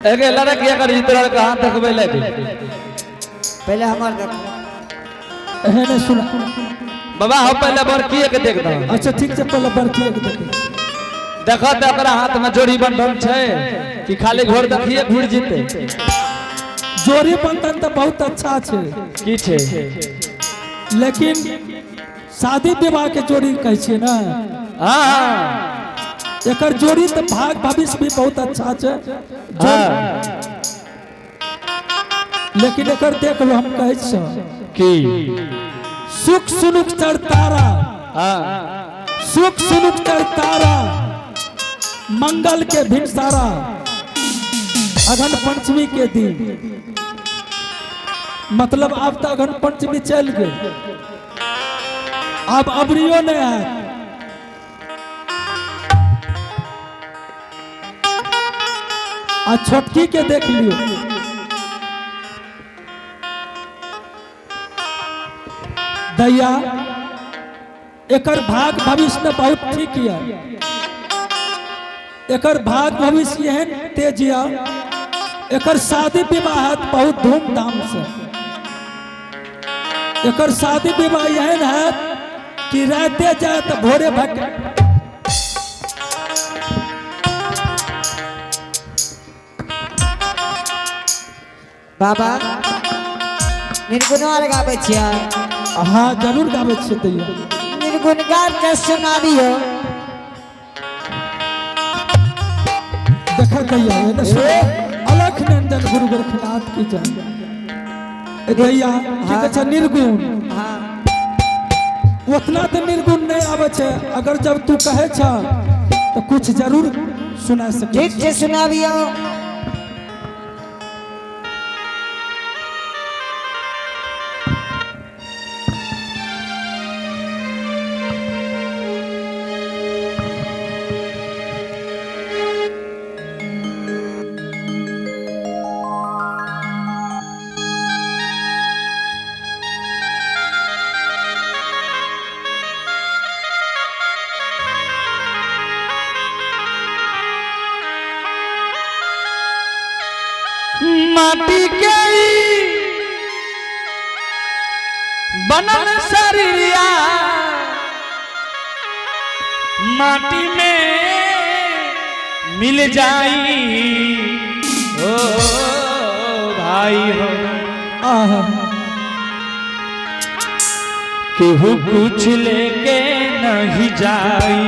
एगे लड़की अगर जीत रहल कहाँ देखबै लगे। पहले हमार देखो। एहने सुन। बाबा हो, पहले बड़की के देख दो। अच्छा, ठीक छै, पहले बड़की के देखै। देखो त ओकरा हाथ में जोड़ी बंधन छै कि खाली घोर देखिए घुर जीते। जोड़ी बंधन तो बहुत अच्छा छै। की छै? लेकिन शादी विवाह के जोड़ी कहै छियै ने। हाँ हाँ। एकर जोड़ी तो भाग भविष्य भी बहुत अच्छा छै। हाँ। लेकिन एकर देख लो, हम कहै छियै। की? सुख सुनुक चढ़ तारा। हाँ। सुख सुनुक चढ़ तारा, मंगल के भिनसारा, अगहन पंचमी के दिन। मतलब आब तो अगहन पंचमी चल गेल, आब अबरियो नहीं आयत। आ छोटकी के देख लियो। दैया, एकर भाग भविष्य में बहुत ठीक यऽ। एकर भाग भविष्य एहन तेज यऽ, एकर शादी विवाह हैत बहुत धूमधाम से। एकर शादी विवाह एहन हैत कि राते जाए तो भोरे भक। बाबा, निर्गुण आर गाबै छियै? हाँ, जरूर गाबै छियै दैया। निर्गुण गाब के सुनाबियो। देख दैया, एने सुन। अलख निरंजन गुरु गोरखनाथ की जय। ए दैया, की कहै छै निर्गुण? हाँ। उतना तो निर्गुण नहीं आबै छै। अगर जब तू कहै छ तो कुछ जरूर सुना सकै। ठीक छै, सुनाबियो। माटी के ई बनल शरीरिया माटी में मिल जाई, ओ भाई हो। आहा। केहू कुछ लेके नहीं जाई।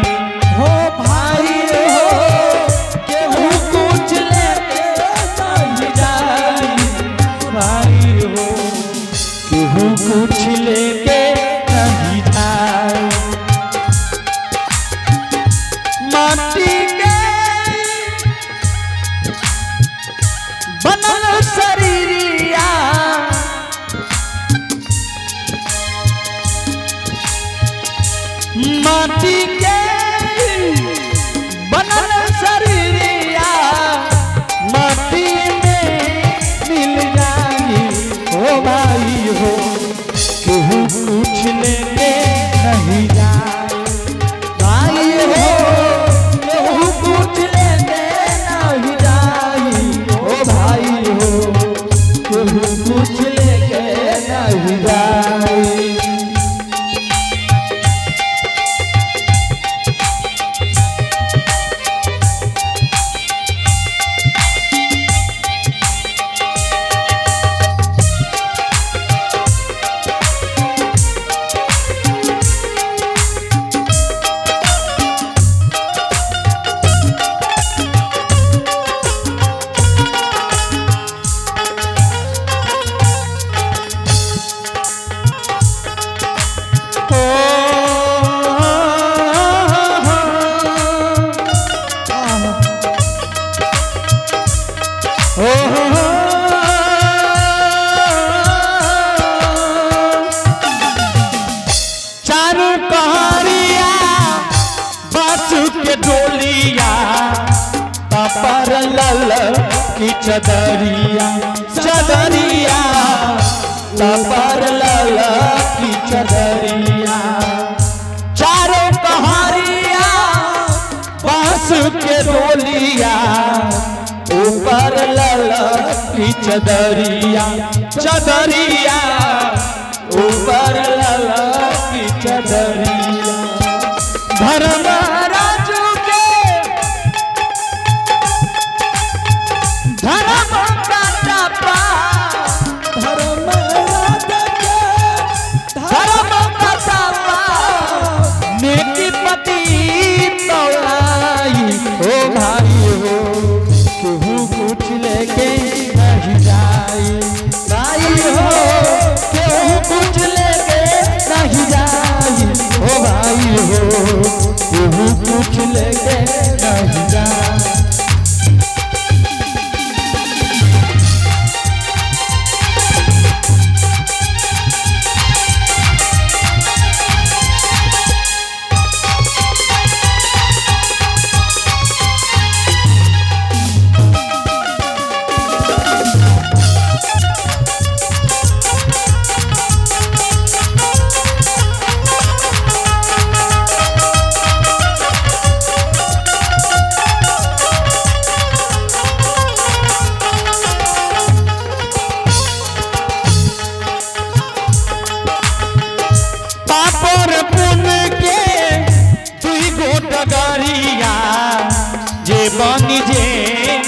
हो भाई हो, केहू कुछ लेके नहीं जाई, भाई हो, केहू कुछ लेके नहीं जाई। माटी के बनल शरीरिया माटी के बनल शरीरिया माटी में मिल जाई, हो भाई हो, केहू कुछ लेके नहीं जाए, भाई हो, केहू कुछ लेके नहीं जाई, हो भाई हो, केहू कुछ लेके नहीं जाई। आहा। हो चारू कहरिया बासु के डोलिया पर लल की चदरिया, चदरिया पर लल की चदरिया। चारों कहरिया बांस के डोलिया ऊपर लल की चदरिया, चदरिया ऊपर लाला की चदरिया। धर्मराजू के धर्म का पा, धर्म राज के धर्म का पा, नेकी पति तौलाई। ओ भाई हो, केहू कुछ लेके नहीं जाई। भाई हो, केहू कुछ लेके नहीं जाई। ओ भाई हो, केहू कुछ लेके नहीं जाई। पापर पुण्य के दुई गो डगरिया, जे बनी जे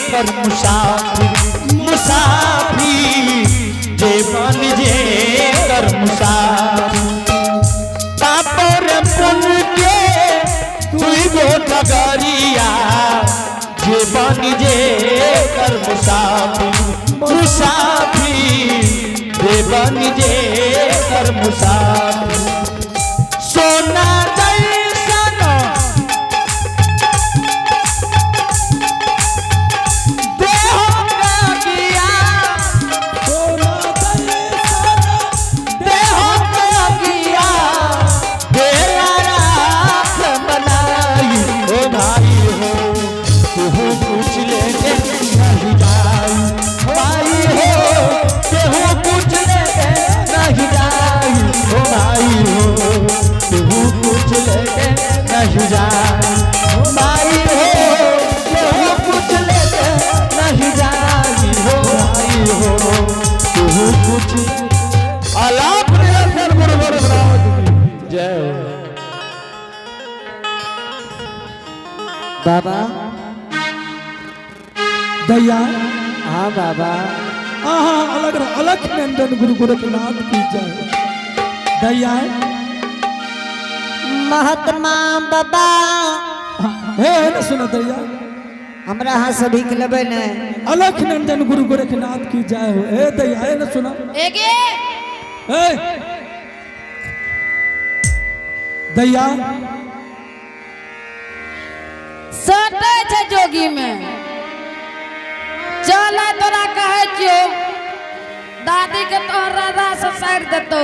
कर मुसाफिर, मुसाफिर जे बनी जे कर मुसाफिर। पापर पुण्य के दुई गो डगरिया, जे बनी जे कर मुसाफिर, मुसाफिर जे बनी जे कर मुसाफिर। सोना जैसन देह का गिया, सोना जैसन देह का गिया, बेला राख बनाई। ओ भाई हो, केहू कुछ लेके नहीं जाई। भाई हो, केहू कुछ लेके नहीं जाई। ओ भाई हो, केहू कुछ लेके नहीं जाई। भाई हो, केहू कुछ लेके नहीं जाई। हो भाई हो, केहू कुछ। अलाप निरंतर गुरु गोरखनाथ की जय हो। बाबा। दैया। हाँ बाबा। आहा, अलग अलग नंदन गुरु गोरखनाथ की जय। दैया। महात्मा बाबा। हे ना सुन दैया। हमरा हाथ से भीख लेबै ने? अलख नंदन गुरु गोरखनाथ की जय हो। हे दैया, हे ना सुना। एगे। हे दैया। सटै छै जोगी में। चल आइ, तोरा कहै छियौ, दादी के तोहर राधा से सारि देतौ।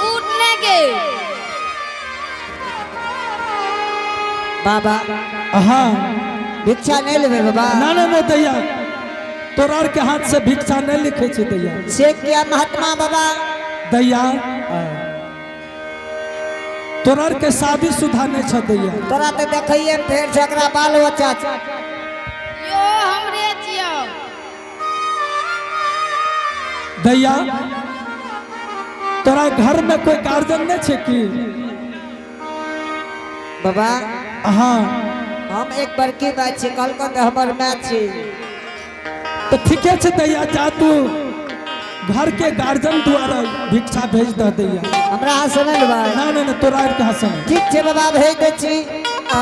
उठने गे। बाबा। हाँ। भिक्षा नहीं लेबै बाबा? ना ना ना दैया, तोरा के हाथ से भिक्षा नहीं लिखे छे दैया। से किया महात्मा बाबा? दैया, तोरा के शादी शुदा नहीं छ दैया? तोरा तो देखिए फेर से एकरा बाल बच्चा छै। यो हमरे छियौ। दैया, तोरा घर में कोई गार्जियन नहीं छे की? बाबा। हाँ। हम एक बड़की बात छी, कहलको तऽ हमर माय छी। तो ठीके छे दैया, जा तू घर के गार्जियन द्वारा भिक्षा भेज दे दैया। हमरा हाथ से नहीं लेबै? ना ना ना, तोरा के हाथ से नहीं। ठीक छै बाबा, भेज दै छी। आ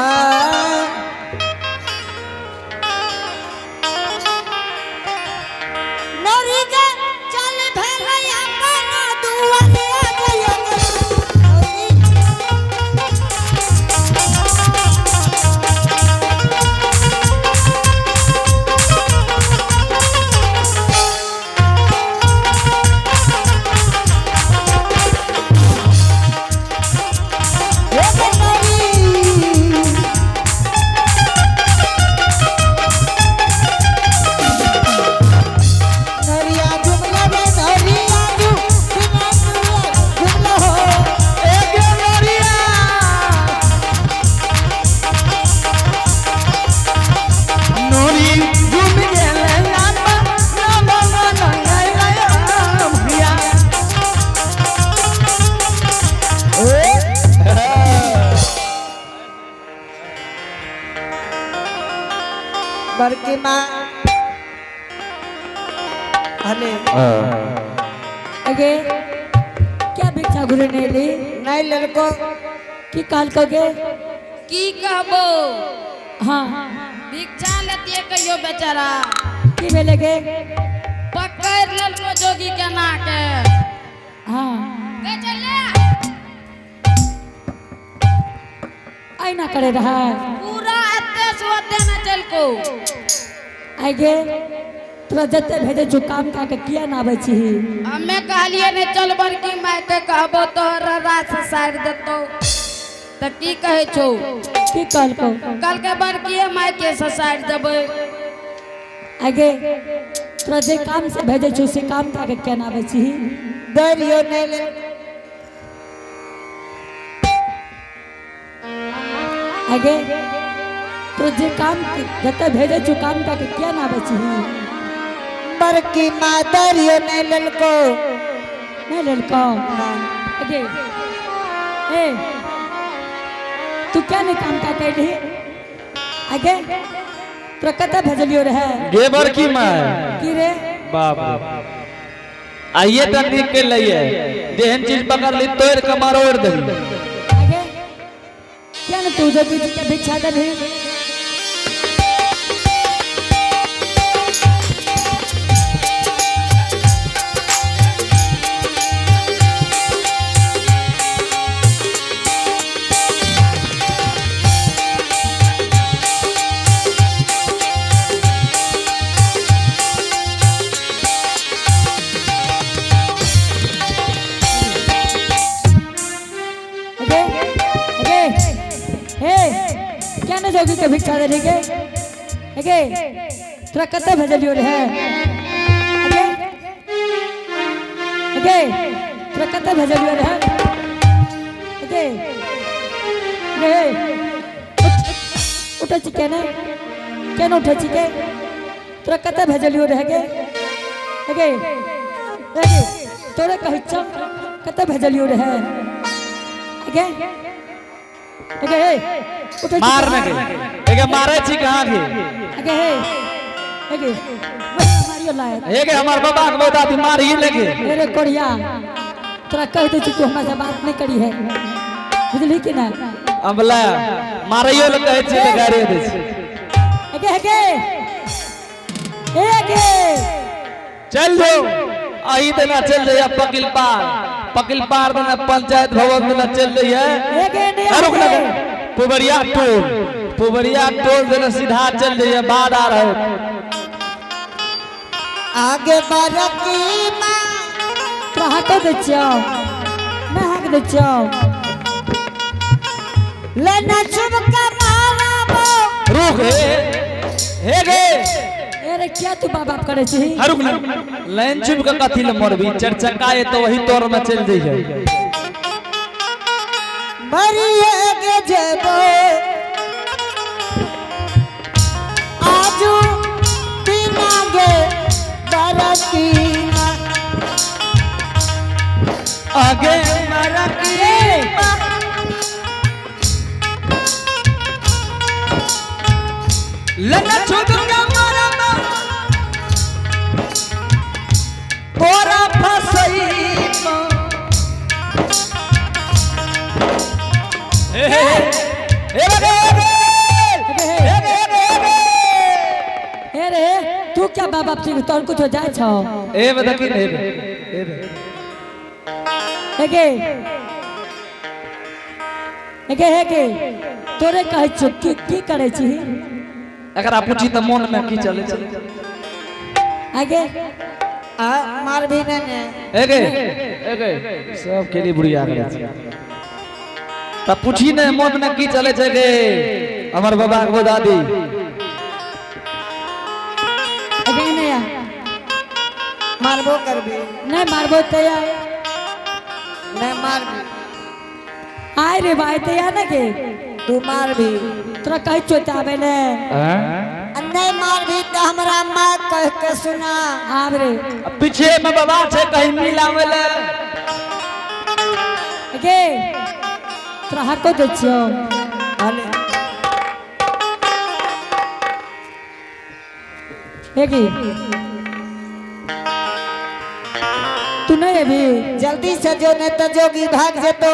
नौरी के चल भेलै अपन दुआरे गया। बड़की माँ हले अगे क्या भिक्षा घुरे नहीं ली नहीं लड़को की काल कगे की कहबो हाँ भिक्षा लेतिए कहियो बेचारा की भेले गे पकड़ लेलको जोगी के ना के हाँ गे चल ले ऐना करे रहा पूरा एते से ओते ना चलको आगे तोरा जते भेजे छु काम का के किया ना आबै छी हमे कहलिए ने चल बड़की माय के कहबो तोहरा रात से साइड देतो त की कहै छौ की कहलको कल के बड़कीए माय के ससारि देबै आगे तोरा जे काम से भेजे छु से काम का के किया ना आबै छी दरियो नहीं ले आगे तोरा जे काम जते भेजे छु काम का के किया ना आबै छी बड़की माँ दरियो नहीं ललको नहीं लेलको आगे ए तू क्या नहीं काम का कैली आगे तोरा कते भेजलियो रहे गे बड़की माय की रे बाप रे। आइए त निक के लइए जेहन चीज पकड़ ली तोड़ के मरोड़ दही आगे क्या ना तू जोगी जी के भिक्षा देलही अगे अगे हे क्या ना जोगी के भिक्षा देलही गे अगे तोरा कते भेजलियो रहे अगे अगे तोरा कते भेजलियो रहे अगे रे उठै छी केने केने उठै छी के तोरा कते भेजलियो रहे गे अगे अगे तोरे कहै छौ कते भेजलियो रहे अगे अगे हे उठै छी मार न गे एगे मारे छी कहाँ के अगे हे अगे वही मारियो लायक एगे हमर बाबा के बहुत आदमी मार ही लगे अरे कोरिया तोरा कह दे छी तू हमरा से बात नहीं करी है बुझली कि ना अबला मारैयो ले कहै छी त गाड़िए दै छी अगे अगे ए अगे चल जो अही देना चल जाइए पकिल पार पकिल पार देना पंचायत भवन देना चल जाइए अगे नहीं रुक ना अगे। पुबरिया टोल पुबरिया टोल देना सीधा चल जाइए बाढ़ आ रहे आगे बड़की माँ तोरा हाको दै छियौ ना हाक दै छियौ लेना चुपका मारा रुक हे हे गे अरे क्या तू बाप बाप करे छी हाँ, रुक ना लाइन चुप के कथी ले मरबी चार चक्का ये तो वही तोर में चल जाइए मरिए गे जेबो आजू बिना गे बड़की माँ आगे बड़की माँ लगा छुप के मरबा तोरा फसई हे हे हे हे गे हे गे हे गे हे गे ए रे तू क्या बाप बाप छी तोर कुछ हो जाय छौ ए बता की नहीं बे ए बे अगे अगे हे गे तोरे कहै छियौ की की करे छी एकरा पूछी त मन में की चले छै आगे आ मार भी नहीं ने ए गे ए गे सब के लिए बुढ़िया करे छै त पूछी ने मन में की चले छै गे हमर बाबा के दादी अगे नहीं आ मारबो करबी नहीं मारबो तैया नहीं मारबी आय रे भाई तैया ना के तू मारबी तोरा कहै छियौ तऽ आबै ले आ नहीं मारबी तो हमरा माँ कह के सुना आब रे पीछे में बाबा छै कहीं मिलावे ले अगे तोरा हाको दै छियौ हले हे की तू नहीं अभी जल्दी से जो नहीं तो जोगी भाग जेतो।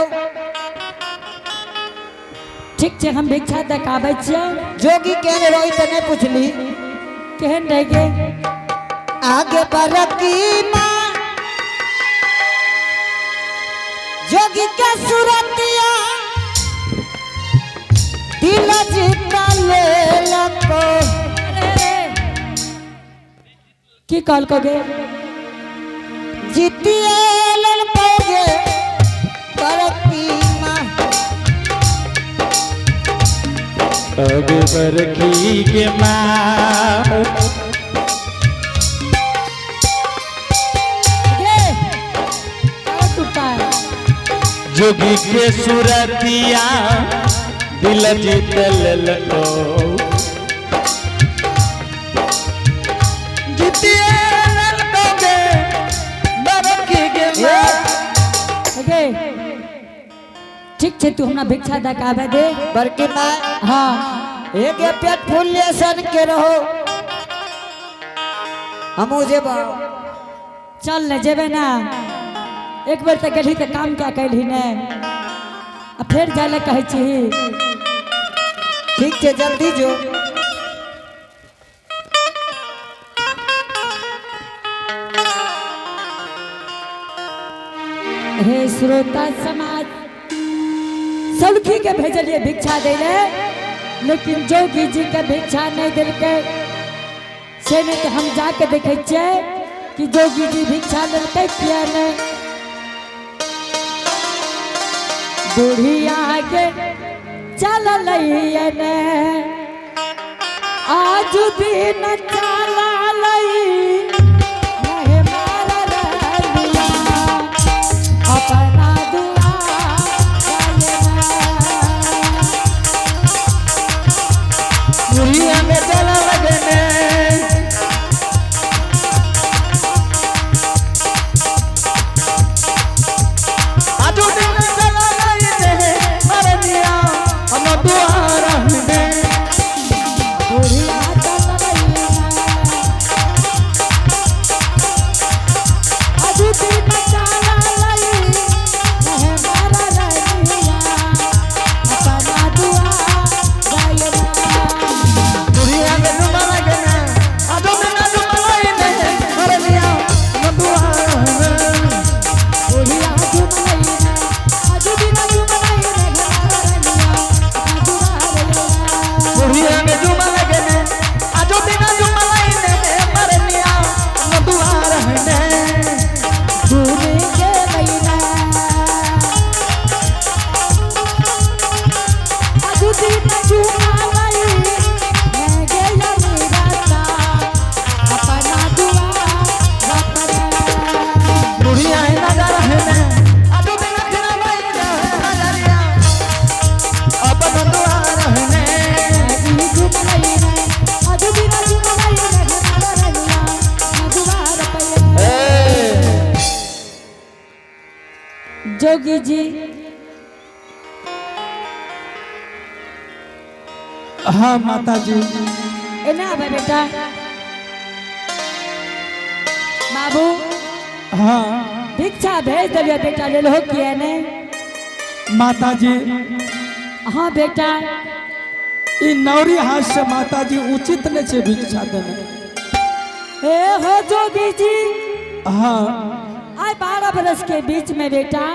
ठीक छै, हम भिक्षा देखाबै छियै। जोगी केहन रही तो नहीं पूछली। केहन रह गे? आगे बरकी माँ जोगी के सूरतिया दिल जीता ले लको। अरे की कहल गे? जीतिए ललकोगे बरकी माँ। अग बरखी के माँ गे और टूटता है। जोगी के सूरतिया दिल जीत ललको, जीतिए ललकोगे बरखी के माँ। गे ठीक छै, तू हमरा भिक्षा देखाबै दे। बरकी माँ। हाँ। एक पेट फूल सन के रहो, हमू जेबो। चल ने जेबे ना, एक बेर तऽ गेलही तऽ काम क्या कैलही ने, आ फेर जाय लए कहै छी। ठीक छै, जल्दी जो। हे श्रोता समाज, सौलखी के भेजलिए भिक्षा दै ले, लेकिन जोगी जी के भिक्षा नहीं देलकै। से नहीं तऽ हम जाके देखै छियै कि जोगी जी भिक्षा लेलकै किया नहीं। बुढ़िया के चललै ने आज दिन चललै नहीं मार रलिया अपना दुआर। बुढ़िया में चला लगने आजू दिन चला लगने मरनिया हम दुआर में। बुढ़िया चललै आज दिन चललै नहीं मार रलिया अपना दुआर। बुढ़िया में डुबा लगने आजू दिन डुबा लगने मरनिया हम दुआर में। बुढ़िया झुमलै आज दिन झुमलै रलिया अपना दुआर। बुढ़िया में डुबा लगने आजू दिन डुबा लगने मरनिया हम दुआर में। दूर के महीना आज दिन झुमलै मैं गेला मेरा अपना दुआर अपना। बुढ़िया है नजर है आजू दिन चला लगने अपन दुआर में। आज दिन झुमलै रलिया दुआर पर। जोगी जी। हाँ माता जी। एना आबे बेटा, बाबू। हाँ। भिक्षा भेज दिलियो बेटा, लेलहो किया ने? माता जी। हाँ बेटा। ई नौरी हाथ से माता जी उचित नहीं छे भिक्षा देने। ए हो जोगी जी। हाँ। आइ 12 बरस के बीच में बेटा,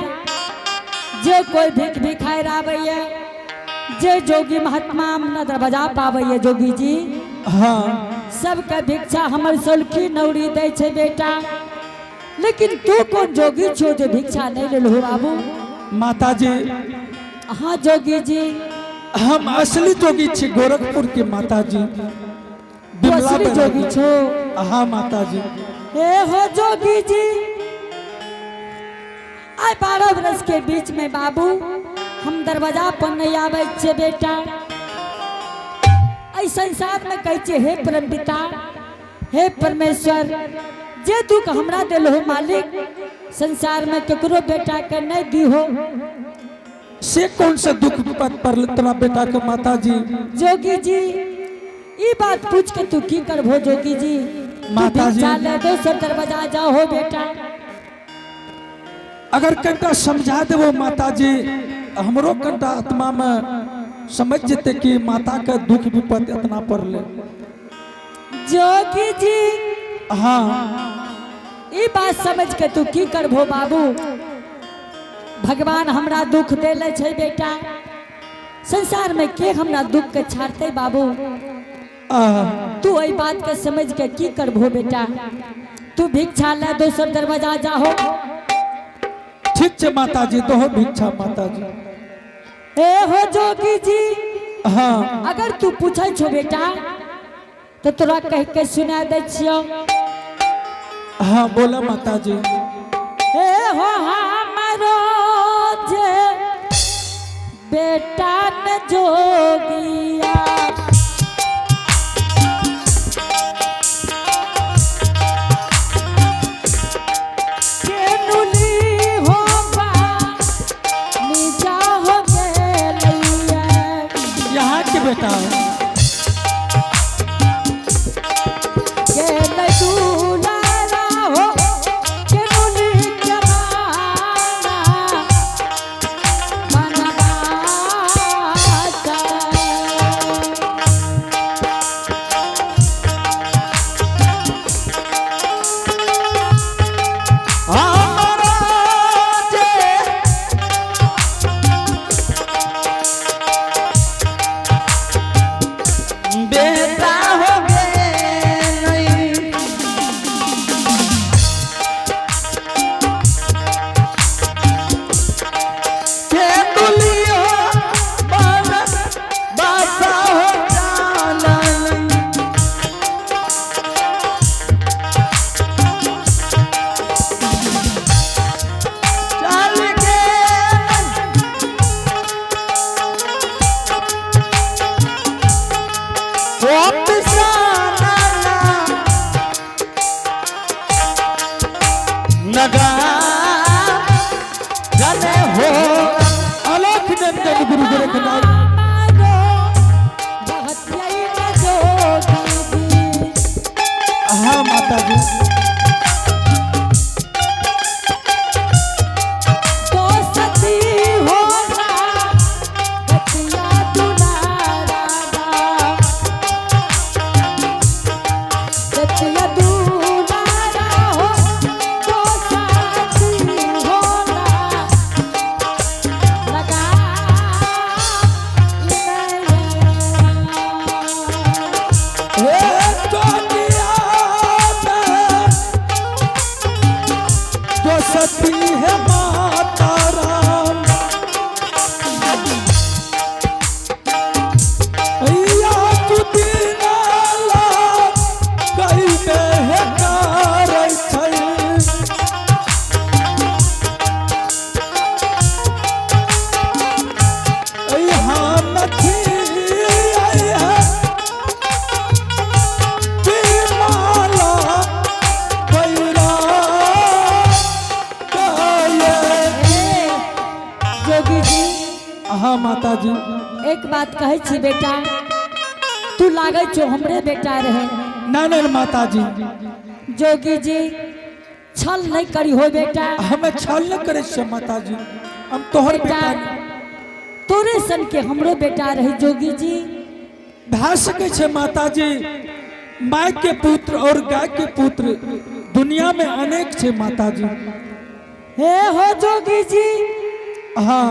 जे कोई भीख भिखारि आबैया, जे जोगी महात्मा न दरवाजा पाबैया जोगी जी, हाँ। सबके भिक्षा हमर सोलखी नौरी दै छै बेटा, लेकिन तू कोन जोगी छो जे भिक्षा नहीं लेलहो बाबू? माता जी। हाँ जोगी जी। हम असली जोगी छी गोरखपुर के माता जी। तू असली जोगी छो? हाँ माता जी। हे हो जोगी जी, आइ 12 बरस के बीच में बाबू, हम दरवाजा पर नहीं आबै छियै बेटा। एहि संसार में कहै छियै, हे परम पिता, हे परमेश्वर, जे दुख हमरा देलहो मालिक, संसार में केकरो बेटा के नहीं दीहो। से कौन सा दुख विपद पड़ल तोरा बेटा के माता जी? जोगी जी, ई बात पूछ के तू की करबो जोगी जी? माता जी भिक्षा ले दोसर दरवाजा जाओ हो बेटा। अगर कनिटा समझा देबो माता जी, हमरो कनिटा आत्मा में समझ जेते कि माता के दुख विपद इतना पड़ले। जोगी जी, हाँ। ई बात समझ के तू की करबो बाबू? भगवान हमरा दुख देले छै बेटा, संसार में के हमरा दुख के छाड़ते बाबू? आह, तू एहि बात के समझ के की करबो बेटा? तू भिक्षा ले दोसर दरवाजा जाहो। ठीक छै माता जी, दहो भिक्षा माता जी। ए हो जोगी जी, हाँ। अगर तू पूछै छो बेटा तो तोरा कह के सुना दै छियौ। हाँ, बोला माता जी। ए हो हमरो जे बेटा न जोगिया, केनुली हो बा निजा हो गेलैया। यहाँ के बेटा गेलै दुलारा हो केनुली के माना मनवासा। बेटा हो गेलै। के दुलियो बन बासा हो जालै। चल गेलै। वापस आना नगा जाने हो। अलख नंदन गुरु गोरखनाथ। हमारो बहतियाई न जोगी जी। हाँ माता जी। तो सती होना बतिया दुलारा बा। बतिया दुलारा हो तो सती होना लगा हे जोगिया में जो सती है माता राम, या चुदिनाला कइबे हे करै छै। ऐ हम छी, ऐ है माला बैरा जोगी जी। हाँ माता जी। एक बात कहै छी बेटा, तू लागै छो हमरे बेटा रहे। ना ना माता जी। जोगी जी, छल नहीं करी हो बेटा। हमें छल न करे छियै माता जी, हम तोहर बेटा बेटा। तोरे सन के हमरो बेटा रहे जोगी जी। भए सकै छै माता जी, माय के पुत्र और गाय के पुत्र दुनिया में अनेक छै माता जी। हे हो जोगी जी, हाँ।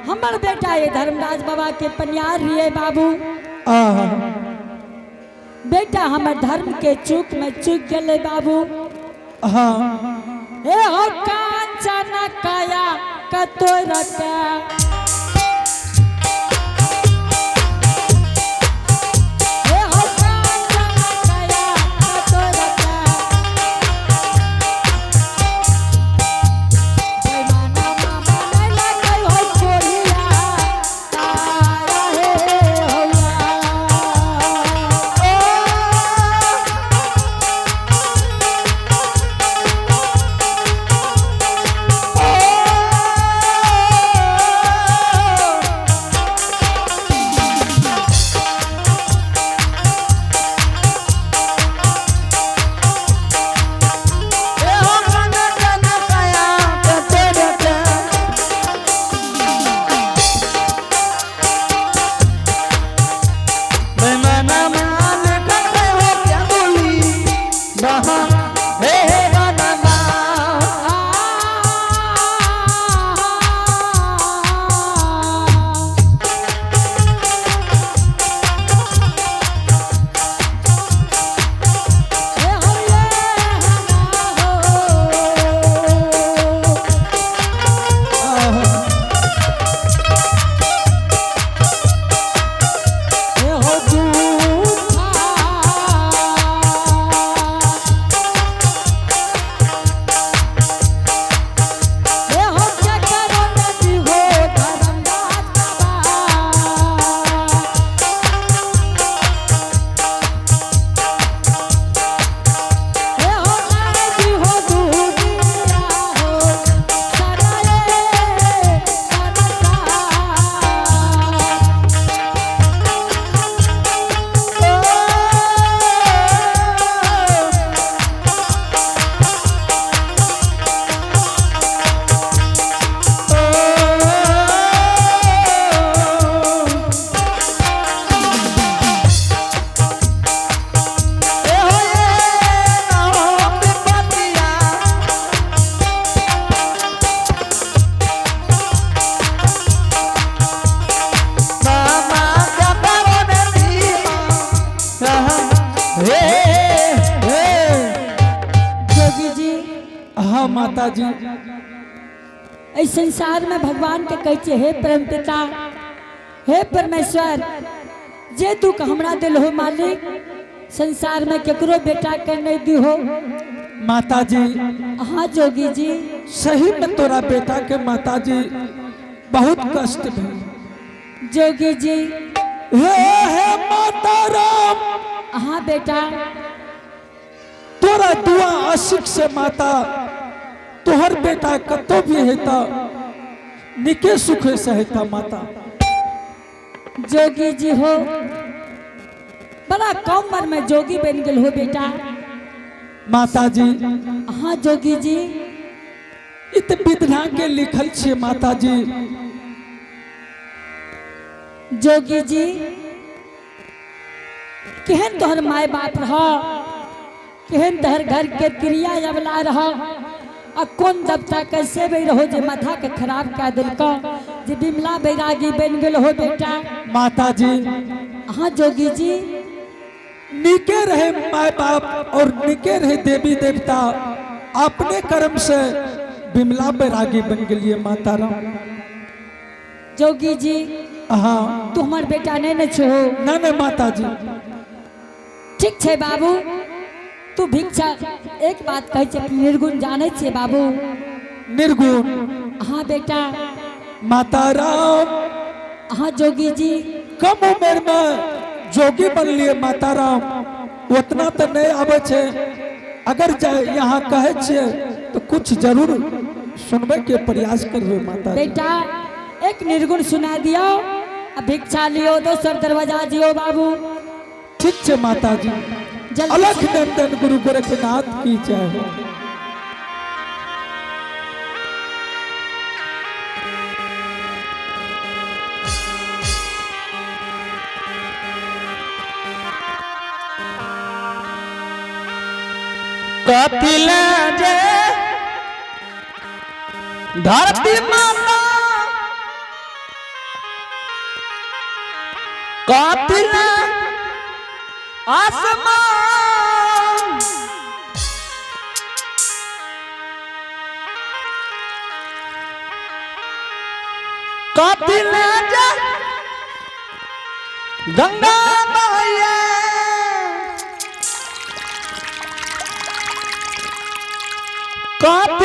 हमर बेटा ये धर्मराज बाबा के पनियार रहिए बाबू। आहा। बेटा हमर धर्म के चूक में चूक गेले बाबू। हाँ। हे हो कांचन काया कतोर के, हे हो कांचन काया कतोर के, बेईमाना मामा नहीं लगै हो कोढ़िया, तारा हे हौला। ओ हे हे जोगी जी। हाँ माता जी। इस संसार में भगवान के कहै छै, हे परम पिता, हे परमेश्वर, जे दुख हमरा दिल हो मालिक, संसार में केकरो बेटा के नहीं दी हो। माता जी। हाँ जोगी जी। सही में तोरा बेटा के माता जी बहुत कष्ट भेल। जोगी जी। हे हे माता राम। हाँ बेटा। तोरा दुआ आशिक से माता तोहर बेटा कतो भी हेता निके सुखे से हेता माता। जोगी जी हो, बड़ा कम उम्र में जोगी बन गेल हो बेटा। माता जी। हाँ जोगी जी। इत विधना के लिखल छे माता जी। जोगी जी, केहन तोहर माय बाप रह, केहन तोहर घर के क्रिया अवला रह, आ कौन दबता कैसे बे रहो जे माथा के खराब कर दिलको जे बिमला बैरागी बन गेल हो बेटा। माता जी। हाँ जोगी जी। निके रहे माय बाप और निके रहे देवी देवता, अपने कर्म से बिमला बैरागी बन गेलिए माता राम। जोगी जी। हाँ। तू हमार बेटा नहीं न छो। ना ना माता जी। ठीक छे बाबू, तू भिक्षा एक बात कहे छे, निर्गुण जाने छे बाबू? निर्गुण? हाँ बेटा। माता राम। हाँ जोगी जी। कम उम्र में जोगी बन लिए माता राम, उतना तो नहीं आवे छे, अगर जाए यहाँ कहे छे तो कुछ जरूर सुनबे के प्रयास करबे माता जी। बेटा एक निर्गुण सुना दियो, अब भिक्षा लियो, दोसर दरवाजा जियो बाबू। ठीक छे माता जी। जल्दी। अलख नंदन गुरु गोरखनाथ की जय हो। कपिल जे धरती माता, कपिल आसमान, कपिल जे गंगा मैया, कपिल